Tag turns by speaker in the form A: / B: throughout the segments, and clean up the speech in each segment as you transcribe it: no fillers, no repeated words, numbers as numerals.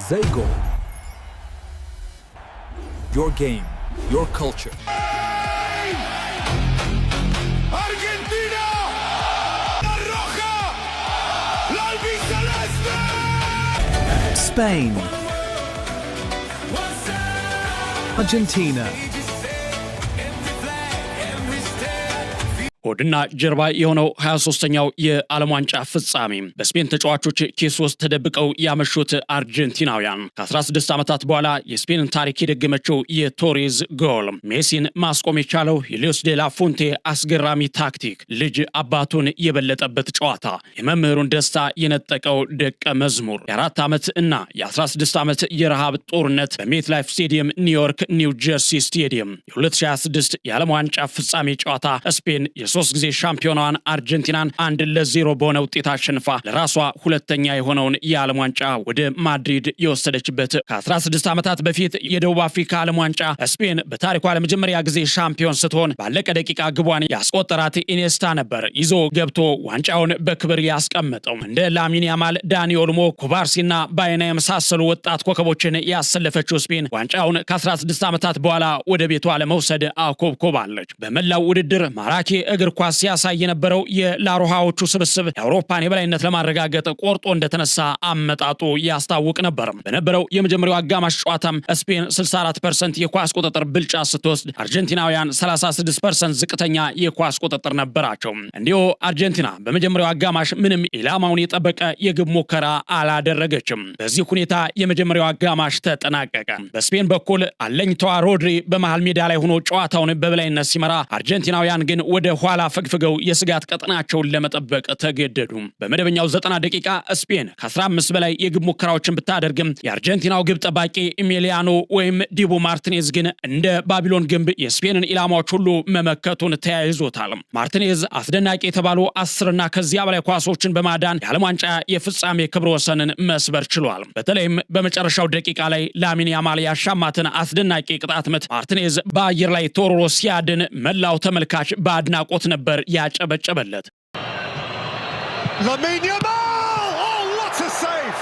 A: Zeigo. Your game, your culture.
B: Argentina! La Roja! La Albiceleste!
C: Spain. Argentina.
D: ሆድና ጀርባ የሆነው 23ኛው የዓለም ዋንጫ ፍጻሜ፣ በስፔን ተጫዋቾች ኪስ ውስጥ ተደብቀው ያመሹት አርጀንቲናውያን፣ ከ16 ዓመታት በኋላ የስፔንን ታሪክ የደገመችው የቶሬዝ ጎል፣ ሜሲን ማስቆም የቻለው የሉዊስ ዴላ ፉንቴ አስገራሚ ታክቲክ፣ ልጅ አባቱን የበለጠበት ጨዋታ፣ የመምህሩን ደስታ የነጠቀው ደቀ መዝሙር፣ የ4 ዓመት እና የ16 ዓመት የረሃብ ጦርነት በሜትላይፍ ስቴዲየም፣ ኒውዮርክ ኒው ጀርሲ ስቴዲየም። የ2026 የዓለም ዋንጫ ፍጻሜ ጨዋታ፣ ስፔን የሶስት ጊዜ ሻምፒዮናዋን አርጀንቲናን 1-0 በሆነ ውጤት አሸንፋ ለራሷ ሁለተኛ የሆነውን የዓለም ዋንጫ ወደ ማድሪድ የወሰደችበት። ከ16 ዓመታት በፊት የደቡብ አፍሪካ ዓለም ዋንጫ ስፔን በታሪኳ ለመጀመሪያ ጊዜ ሻምፒዮን ስትሆን ባለቀ ደቂቃ ግቧን ያስቆጠራት ኢኔስታ ነበር ይዞ ገብቶ ዋንጫውን በክብር ያስቀመጠው። እንደ ላሚን ያማል፣ ዳኒ ኦልሞ፣ ኩባርሲና ባይና የመሳሰሉ ወጣት ኮከቦችን ያሰለፈችው ስፔን ዋንጫውን ከ16 ዓመታት በኋላ ወደ ቤቷ ለመውሰድ አኮብኮባለች። በመላው ውድድር ማራኪ እግር ኳስ ሲያሳይ የነበረው የላሮሃዎቹ ስብስብ የአውሮፓን የበላይነት ለማረጋገጥ ቆርጦ እንደተነሳ አመጣጡ ያስታውቅ ነበር። በነበረው የመጀመሪያው አጋማሽ ጨዋታም ስፔን 64% የኳስ ቁጥጥር ብልጫ ስትወስድ አርጀንቲናውያን 36% ዝቅተኛ የኳስ ቁጥጥር ነበራቸው። እንዲሁ አርጀንቲና በመጀመሪያው አጋማሽ ምንም ኢላማውን የጠበቀ የግብ ሙከራ አላደረገችም። በዚህ ሁኔታ የመጀመሪያው አጋማሽ ተጠናቀቀ። በስፔን በኩል አለኝታዋ ሮድሪ በመሃል ሜዳ ላይ ሆኖ ጨዋታውን በበላይነት ሲመራ፣ አርጀንቲናውያን ግን ወደ ኋላ ፈግፍገው የስጋት ቀጠናቸውን ለመጠበቅ ተገደዱ። በመደበኛው 90 ደቂቃ ስፔን ከ15 በላይ የግብ ሙከራዎችን ብታደርግም የአርጀንቲናው ግብ ጠባቂ ኤሚሊያኖ ወይም ዲቡ ማርቲኔዝ ግን እንደ ባቢሎን ግንብ የስፔንን ኢላማዎች ሁሉ መመከቱን ተያይዞታል። ማርቲኔዝ አስደናቂ የተባሉ 10ና ከዚያ በላይ ኳሶችን በማዳን የዓለም ዋንጫ የፍጻሜ ክብረ ወሰንን መስበር ችሏል። በተለይም በመጨረሻው ደቂቃ ላይ ላሚን ያማል ያሻማትን አስደናቂ ቅጣት ምት ማርቲኔዝ በአየር ላይ ተወርውሮ ሲያድን መላው ተመልካች በአድናቆት ነበር ያጨበጨበለት።
B: Lamine Yamal! Oh, what a save!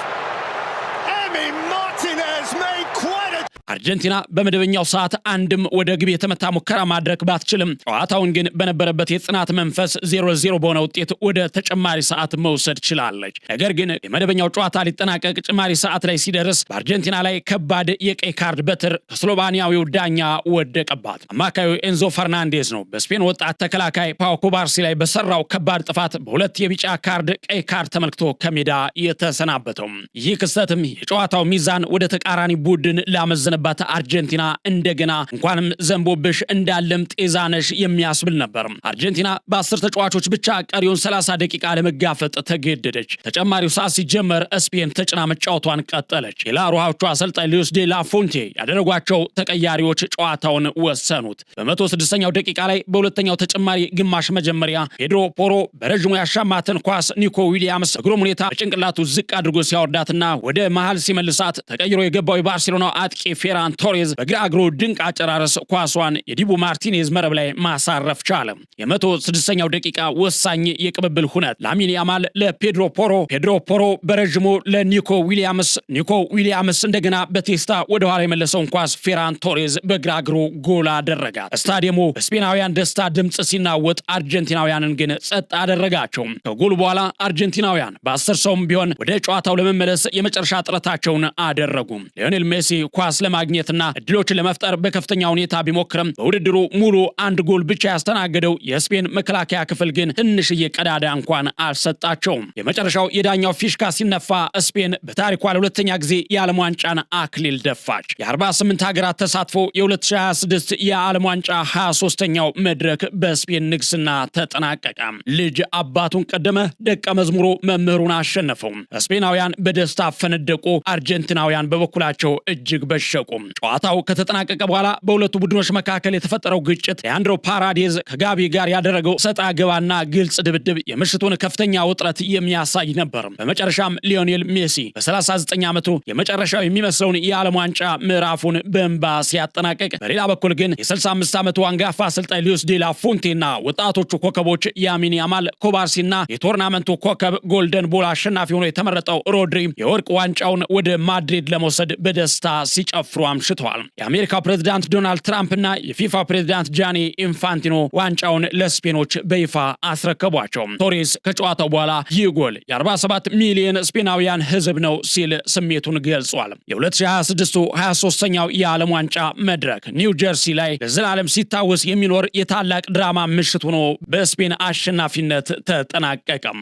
B: Emi Martinez made quite a
D: አርጀንቲና በመደበኛው ሰዓት አንድም ወደ ግብ የተመታ ሙከራ ማድረግ ባትችልም ጨዋታውን ግን በነበረበት የጽናት መንፈስ 0-0 በሆነ ውጤት ወደ ተጨማሪ ሰዓት መውሰድ ችላለች። ነገር ግን የመደበኛው ጨዋታ ሊጠናቀቅ ጭማሪ ሰዓት ላይ ሲደርስ በአርጀንቲና ላይ ከባድ የቀይ ካርድ በትር ከስሎቫኒያዊው ዳኛ ወደቀባት። አማካዩ ኤንዞ ፈርናንዴዝ ነው በስፔን ወጣት ተከላካይ ፓው ኩባርሲ ላይ በሰራው ከባድ ጥፋት በሁለት የቢጫ ካርድ ቀይ ካርድ ተመልክቶ ከሜዳ የተሰናበተው። ይህ ክስተትም የጨዋታው ሚዛን ወደ ተቃራኒ ቡድን ላመዘነባት አርጀንቲና እንደገና እንኳንም ዘንቦብሽ እንዳለም ጤዛነሽ የሚያስብል ነበር። አርጀንቲና በ10 ተጫዋቾች ብቻ ቀሪውን 30 ደቂቃ ለመጋፈጥ ተገደደች። ተጨማሪው ሰዓት ሲጀመር ስፔን ተጭና መጫወቷን ቀጠለች። የላሮሃዎቹ አሰልጣኝ ሉዊስ ዴ ላ ፉንቴ ያደረጓቸው ተቀያሪዎች ጨዋታውን ወሰኑት። በ106ኛው ደቂቃ ላይ በሁለተኛው ተጨማሪ ግማሽ መጀመሪያ ፔድሮ ፖሮ በረዥሙ ያሻማትን ኳስ ኒኮ ዊሊያምስ በግሩም ሁኔታ በጭንቅላቱ ዝቅ አድርጎ ሲያወርዳትና ወደ መሃል ሲመልሳት ተቀይሮ የገባው የባርሴሎናው አጥቂ ፌራን ቶሬዝ በግራ እግሩ ድንቅ አጨራረስ ኳሷን የዲቡ ማርቲኔዝ መረብ ላይ ማሳረፍ ቻለ። የ106ኛው ደቂቃ ወሳኝ የቅብብል ሁነት፣ ላሚን ያማል ለፔድሮ ፖሮ፣ ፔድሮ ፖሮ በረዥሙ ለኒኮ ዊሊያምስ፣ ኒኮ ዊሊያምስ እንደገና በቴስታ ወደኋላ የመለሰውን ኳስ ፌራን ቶሬዝ በግራ እግሩ ጎል አደረጋት። ስታዲየሙ በስፔናውያን ደስታ ድምፅ ሲናወጥ አርጀንቲናውያንን ግን ጸጥ አደረጋቸው። ከጎሉ በኋላ አርጀንቲናውያን በ10 ሰውም ቢሆን ወደ ጨዋታው ለመመለስ የመጨረሻ ጥረታቸውን አደረጉ። ሊዮኔል ሜሲ ኳስ ለማግኘትና እድሎችን ለመፍጠር በከፍተኛ ሁኔታ ቢሞክርም በውድድሩ ሙሉ አንድ ጎል ብቻ ያስተናገደው የስፔን መከላከያ ክፍል ግን ትንሽዬ ቀዳዳ እንኳን አልሰጣቸውም። የመጨረሻው የዳኛው ፊሽካ ሲነፋ ስፔን በታሪኳ ለሁለተኛ ጊዜ የዓለም ዋንጫን አክሊል ደፋች። የ48 ሀገራት ተሳትፎ የ2026 የዓለም ዋንጫ 23ኛው መድረክ በስፔን ንግስና ተጠናቀቀ። ልጅ አባቱን ቀደመ፣ ደቀ መዝሙሩ መምህሩን አሸነፈው። ስፔናውያን በደስታ ፈነደቁ፣ አርጀንቲናውያን በበኩላቸው እጅግ በሸቁ። አጠናቀቁ። ጨዋታው ከተጠናቀቀ በኋላ በሁለቱ ቡድኖች መካከል የተፈጠረው ግጭት፣ ሊያንድሮ ፓራዴዝ ከጋቢ ጋር ያደረገው ሰጣ ገባና ግልጽ ድብድብ የምሽቱን ከፍተኛ ውጥረት የሚያሳይ ነበር። በመጨረሻም ሊዮኔል ሜሲ በ39 ዓመቱ የመጨረሻው የሚመስለውን የዓለም ዋንጫ ምዕራፉን በእንባ ሲያጠናቅቅ፣ በሌላ በኩል ግን የ65 ዓመቱ አንጋፋ አሰልጣኝ ሉዊስ ዴላ ፉንቴና ወጣቶቹ ኮከቦች ያሚን ያማል፣ ኩባርሲና የ tournament ኡ ኮከብ Golden Ball አሸናፊ ሆኖ የተመረጠው ሮድሪ የወርቅ ዋንጫውን ወደ ማድሪድ ለመውሰድ በደስታ ሲጨፍሩ አምሽተዋል። የአሜሪካው ፕሬዚዳንት ዶናልድ ትራምፕና የፊፋ ፕሬዚዳንት ጃኒ ኢንፋንቲኖ ዋንጫውን ለስፔኖች በይፋ አስረከቧቸው። ቶሬስ ከጨዋታው በኋላ "ይህ ጎል የ47 ሚሊዮን ስፔናውያን ሕዝብ ነው" ሲል ስሜቱን ገልጿል። የ2026 23ኛው የዓለም ዋንጫ መድረክ ኒው ጀርሲ ላይ ለዘላለም ሲታወስ የሚኖር የታላቅ ድራማ ምሽት ሆኖ በስፔን አሸናፊነት ተጠናቀቀም።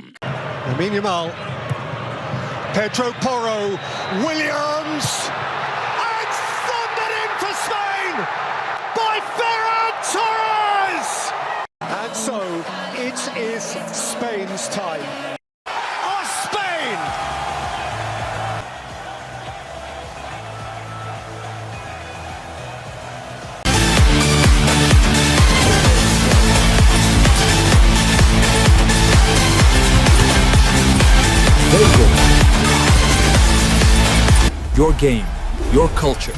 B: Lamine Yamal. Pedro Porro. Williams. And thundered in for Spain by Ferran Torres! And so it is Spain's time. Are Spain!
A: Very good. Your game, your culture.